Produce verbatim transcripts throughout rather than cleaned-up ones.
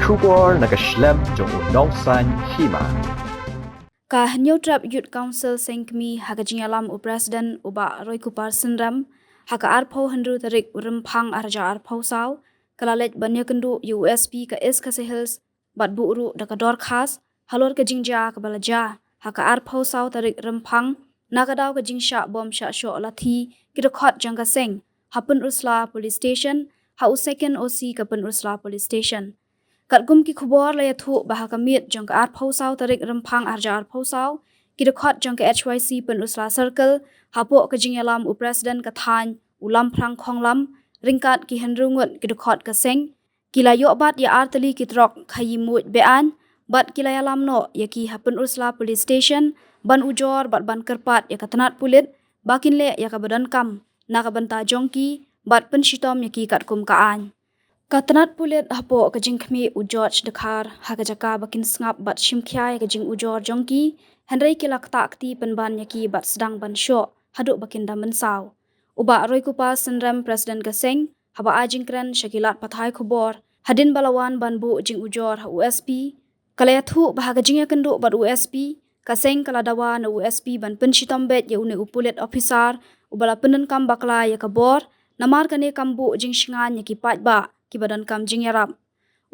Khubor na ka shlem jong u Nongsaiñ Hima. Ka Hynñiewtrep Youth Council Seng Kmie ha ka jingïalam u President u Bah Roykupar Synrem, ha ka arphew hynriew tarik u Rymphang arhajar arphew saw, ka la leit ban ïakynduh ïa u S P ka East Khasi Hills, bad buh ruh da ka dorkhas halor ka jingjia kaba la jia ha ka arphew saw tarik Rymphang, na ka daw ka jingshah bom shah shoh lathi ki dkhot jong ka seng ha Pynursla Police Station, ha u Second O C ka Pynursla Police Station. Katkum ki khubor la ïathuh ba ha ka miet jong ka arphew saw tarik Rymphang arhajar arphew saw, ki dkhot jong ka H Y C Pynursla Circle, hapoh ka jingïalam u President ka thaiñ u Lamphrang Khonglam, ryngkat ki hynriew ngut ki dkhot ka seng, ki la ïoh bat ïa ar tylli ki trok khaïi muid be-aiñ, bad ki la ïalam noh ïa ki ha Pynursla Police Station ban ujor bad ban kyrpad ïa ka tnat pulit ba kin leh ïa kaba donkam na ka bynta jong ki bad pynshitom ïa ki katkum ka aiñ. Ka tnat pulit hapoh ka jingkhmih u George Dkhar ha ka jaka ba kin sngap bad shim khia ïa ka jingujor jong ki, hynrei ki la ktah kti pynban ïa ki bad sdang ban shoh haduh ba kin da mynsaw. U Bah Roykupar Synrem, President ka seng, haba ai jingkren sha ki lad pathai khubor hadien ba la wan ban buh jingujor ha u S P, ka la ïathuh ba ha ka jingïakynduh bad u S P, ka seng ka la dawa na u S P ban pynshitom beit ïa une u pulit officer uba la pyndonkam bakla ïa ka bor, namar kane kam buh jingshngaiñ ïa ki paidbah kiba donkam jingïarap.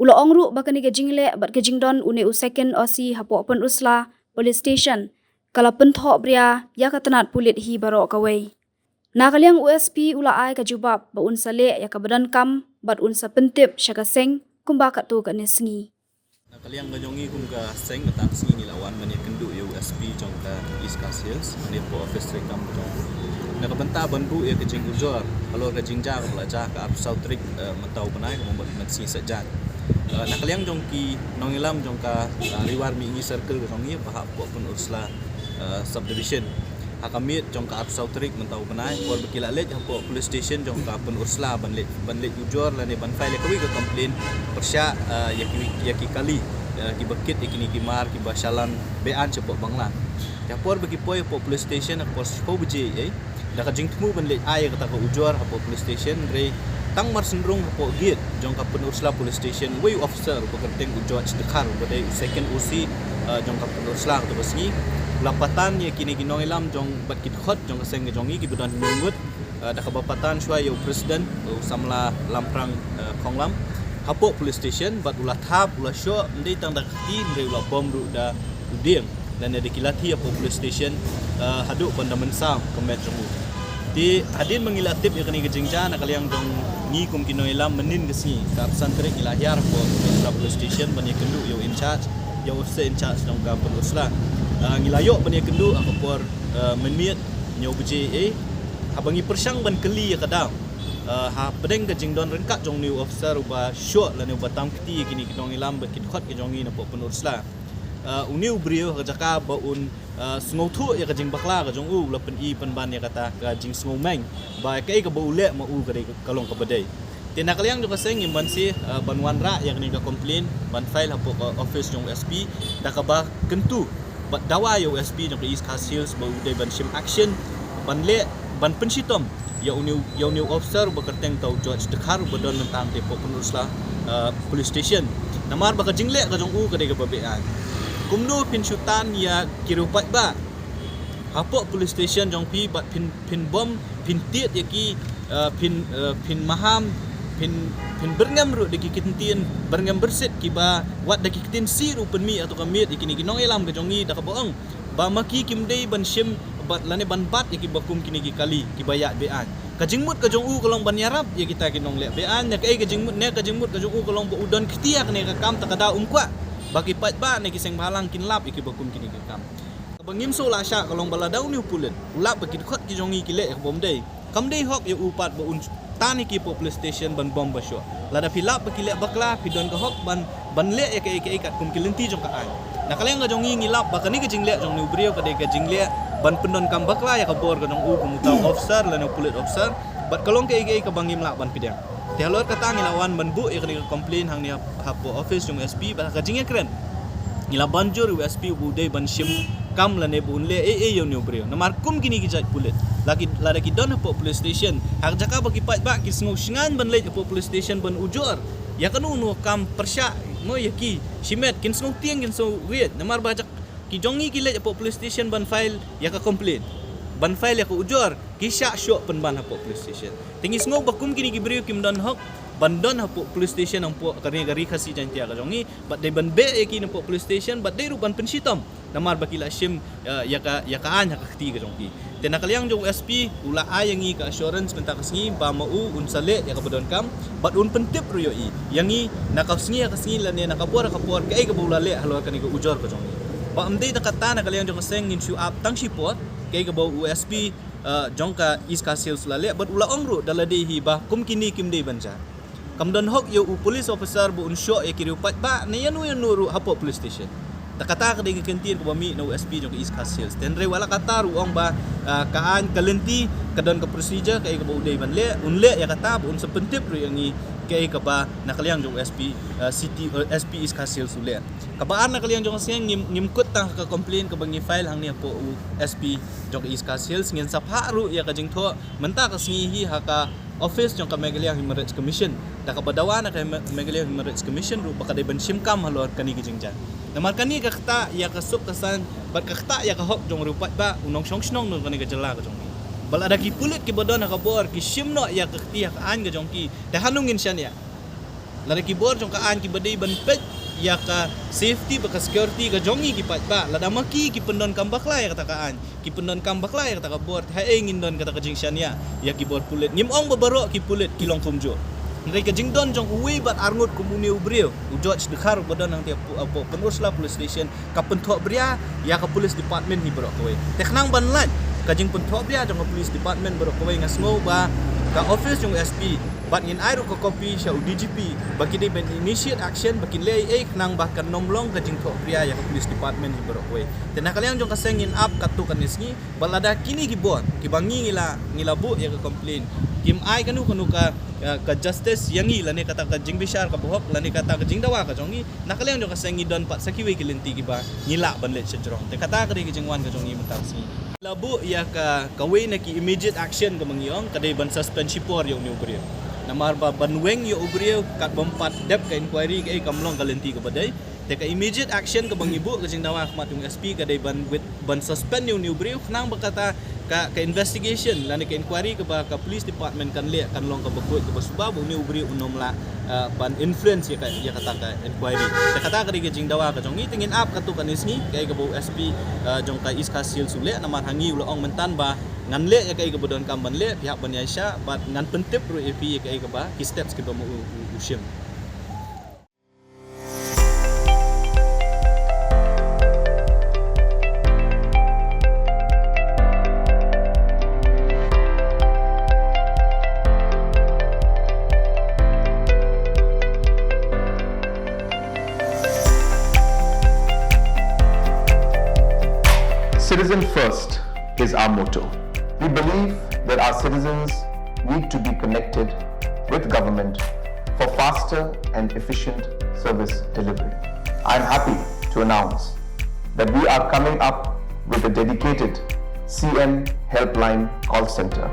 U la ong ruh ba kane ka jingleh bad ka jingdon une u Second O C hapoh Pynursla Police Station ka la pynthoh bria ïa ka tnat pulit hi baroh kawei. Na ka liang u S P u la ai ka jubab ba un sa leh ïa kaba donkam bad un sa pyntip sha ka seng kumba katto katne sngi. Na ka liang ka jong ngi kum ka seng, mynta ka sngi ngi la wan ban ïakynduh ïa u S P jong ka East Khasi Hills hangne hapoh office treikam ka jong u, na ka bynta ban buh ïa ka jingujor halor ka jingjia kaba la jia ha ka arphew saw tarik, eh, mynta u bnai, kumba mynta ka sngi Saitjaiñ. Eh, na ka liang jong ki nongïalam jong ka, eh, Ri War Mihngi Circle ka jong ngi ba hapoh Pynursla, eh, Subdivision, ha ka miet jong ka arphew saw tarik mynta u bnai, por ba ki la leit hapoh police station jong ka Pynursla ban leit, ban leit ujor lane ban file ïa kawei ka complaint pyrshah, eh, ïa ki, ïa ki kali, eh, kiba kit ïa kine ki mar kiba shalan be-aiñ shapoh Bangla. Te ha por ba ki poi hapoh police station ha ka por shiphew baje, eh, da ka jingthmu ban leit ai ïa kata ka ujor hapoh police station, hynrei tang mar synrung hapoh gate jong ka Pynursla Police Station, uwei u officer uba kyrteng u George Dkhar, uba dei u Second O C, eh, jong ka Pynursla, kata ka sngi u la patan ïa kine ki nongïalam jong, bad ki dkhot jong ka seng ka jong ngi kiba don hynñiew ngut, eh, da kaba patan shuwa ïa u President, u samla Lamphrang, eh, Khonglam, hapoh police station, bad u la thap, u la shoh, ym dei tang da ka kti, hynrei u la bom ruh da u dieng lane da ki lathi hapoh police station, eh, haduh ban da mynsaw ka met jong u. Te hadien ba ngi la tip ïa kane ka jingjia, na ka liang jong ngi kum ki nongïalam, mynnin ka sngi ka arphew san tarik ngi la hiar hapoh Pynursla Police Station ban ïakynduh ïa u in charge, ïa u officer in charge jong ka Pynursla. Eh, ngi la ïoh ban ïakynduh ha ka por, eh, mynmiet hynñiew baje, eh, haba ngi pyrshang ban kylli ïa ka daw, eh, hapdeng ka jingdon ryngkat jong une u officer uba shoh lane uba tam kti ïa kine ki nongïalam bad ki dkhot ki jong ngi napoh Pynursla. Eh, une u briew ha ka jaka ba un, eh, sngewthuh ïa ka jingbakla ka jong u, u la pyni pynban ïa kata ka jingsngewmeng ba kaei kaba u leh ma u ka dei ka long kaba dei. Te na ka liang jong ka seng ngim banse, eh, ban wanrah ïa kane ka complaint ban file hapoh ka office jong u S P, da kaba kyntu bad dawa ïa u S P jong ka East Khasi Hills ba u dei ban shim action, ban leh, ban pynshitom ïa une u, ïa une u officer uba kyrteng uta u George Dkhar uba don mynta hangtei hapoh Pynursla, eh, Police Station. Namar ba ka jingleh ka jong u ka dei kaba be-aiñ. Kumno phin shu tan ïa ki riew paidbah hapoh police station jong phi bad phin, phin bom, phin tied ïa ki, eh, phin, eh, phin maham, phin, phin byrngem ruh da ki kyntien byrngem byrsit kiba wat da ki ktien sih ruh pynmih ïa kato ka miet ïa kine ki nongïalam ka jong ngi da kaba ong ba ma ki kim dei ban shim bad lane ban bat ïa kiba kum kine ki kali kiba ïaid be-aiñ. Ka jingmut ka jong u ka long ban ïarap ïa kita ki nongleh be-aiñ, ne kaei ka jingmut, ne ka jingmut ka jong u ka long ba u don kti ïa kane ka kam, ta ka daw um kwah ba ki paidbah ne ki seng bhalang kin lap ïa kiba kum kine ki kam. Kaba ngim sngewlah shah ka long ba lada une u pulit u lap ba ki dkhot ki jong ngi ki leh ïa kaba ym dei, kam dei hok ïa u pat ba un tan ïa ki hapoh police station ban bom ba shoh. Lada phi lap ba ki leh bakla, phi don ka hok ban, ban leh ïa kaei kaei katkum ki lynti jong ka aiñ. Na ka liang ka jong ngi ngi lap ba kane ka jingleh jong une u briew ka dei ka jingleh ban pyndonkam bakla ïa ka bor ka jong u kum uta u officer lane u police officer, bad ka long kaei kaei kaba ngim lah ban pdiang. Te halor kata ngi la wan ban buh ïa kane ka complaint hangne ha, hapoh office jong u S P, bad ha ka jingïakren ngi la ban jur ïa u S P ba u dei ban shim kam lane ba un leh ei ei ïa une u briew. Namar kum kine ki jait pulit, la ki, lada ki don hapoh police station, ha ka jaka ba ki paidbah ki sngew shngaiñ ban leit hapoh police station ban ujor ïa kano kano ka kam pyrshah Mo ïa ki, shimet, kin sngew tieng, kin sngew riej, namar ba jak, ki jong ngi ki leit hapoh police station ban file ïa ka complaint. Ban file ïa ka ujor, ki shah shoh pynban hapoh police station. Te ngi sngew ba kum kine ki briew kim don hok ban don hapoh police station hapoh ka ri, ka Ri Khasi Jaiñtia ka jong ngi, bad dei ban beh ïa ki napoh police station, bad dei ruh ban pynshitom. Namar ba ki la shim, eh, ïa ka, ïa ka aiñ ha ka kti ka jong ki. Te na ka liang jong u S P, u la ai ïa ngi ka assurance mynta ka sngi, ba ma u un sa leh ïa kaba donkam, bad un pyntip ruh ïa i, ïa ngi, na ka sngi ha ka sngi lane na ka por ha ka por, kaei kaba u la leh halor kane ka ujor ka jong ngi. Ba ym dei tang katta, na ka liang jong ka seng ngin shu ap tang shipor, kaei kaba u S P, eh, jong ka East Khasi Hills u la leh, bad u la ong ruh da lade hi ba kum kine kim dei ban jia. Kam don hok ïa u police officer ba un shoh ïa ki riew paidbah ne ïano ïano ruh hapoh police station. Te kata ka dei ka kyntien kaba mih na u S P jong ka East Khasi Hills. Te hynrei wat la katta ruh u ong ba, ah, ka aiñ ka lynti ka don ka procedure kaei kaba u dei ban leh, un leh ïa kata, ba un sa pyntip ruh ïa ngi kaei kaba na ka liang jong u S P, ah, City, ah, S P East Khasi Hills u leh. Kaba ar, na ka liang jong ka seng ngim, ngim kut tang ha ka complaint kaba ngi file hangne hapoh u S P jong ka East Khasi Hills, ngin sa phah ruh ïa ka jingthoh mynta ka sngi hi ha ka office jong ka Meghalaya Human Rights Commission. Da kaba dawa na ka Me-, Meghalaya Human Rights Commission ruh ba ka dei ban shim kam halor kane ka jingjia. Namar kane ka ktah ïa ka suk ka saiñ bad ka ktah ïa ka hok jong u riew paidbah, u nongshong shnong jong kane ka jylla ka jong ngi. Ba lada ki pulit kiba don ha ka bor ki shim noh ïa ka kti ha ka aiñ ka jong ki, te hano ngin shaniah? Lada ki bor jong ka aiñ kiba dei ban peit ïa ka safety bad ka security ka jong ngi ki paidbah, lada ma ki ki pyndonkam bakla ïa kata ka aiñ, ki pyndonkam bakla ïa kata ka bor, te haei ngin don kata ka jingshaniah ïa ki bor pulit? Ngim ong ba baroh ki pulit ki long kumjuh. Hynrei ka jingdon jong uwei bad arngut kum une u briew, u George Dkhar, uba don hangtei hapoh, hapoh Pynursla Police Station, ka pynthohbria ïa ka police department hi baroh kawei. Te khnang ban lait ka jingpynthohbria jong ka police department baroh kawei, nga sngew ba ka office jong u S P, bad ngin ai ruh ka copy sha u D G P, ba ki dei ban initiate action, ba kin leh ei ei khnang ba kan ym long ka jingthohbria ïa ka police department hi baroh kawei. Te na ka liang jong ka seng ngin ap katto katne sngi, bad lada kine ki bor kiba ngi ngi la, ngi la buh ïa ka complaint kim ai kano kano ka, ka, ka justice ïa ngi, lane kata ka jingbishar kaba hok, lane kata ka jingdawa ka jong ngi, na ka liang jong ka seng ngi don pat sa kiwei ki lynti kiba ngi lah ban leit shajrong. Te kata ka dei ka jingwan ka jong ngi mynta ka sngi. La buh ïa ka, kawei na ki immediate action kaba ngi ong, ka dei ban suspend shipor ïa une u briew. Namar ba ban weng ïa u briew katba ym pat dep ka inquiry kaei kam long ka lynti kaba dei. Te ka immediate action kaba ngi buh, ka jingdawa ha khmat jong u S P, ka dei ban wit-, ban suspend ïa une u briew khnang ba kata ka, ka investigation lane ka inquiry kaba ka police department kan leh kan long kaba khuid kaba suba, ba une u briew un ym lah, ah, ban influence ïa ka, ïa kata ka inquiry. Te kata ka dei ka jingdawa ka jong ngi. Te ngin ap katto katne sngi kaei kaba u S P, ah, jong ka East Khasi Hills u leh, namar ha ngi u la ong mynta ba ngan leh ïa kaei kaba donkam ban leh, phi hap ban ïaishah, bad ngan pyntip ruh ïa phi ïa kaei kaba, ki steps kiba ma u, u, u shim. Citizen first is our motto. We believe that our citizens need to be connected with government for faster and efficient service delivery. I am happy to announce that we are coming up with a dedicated C M Helpline call center.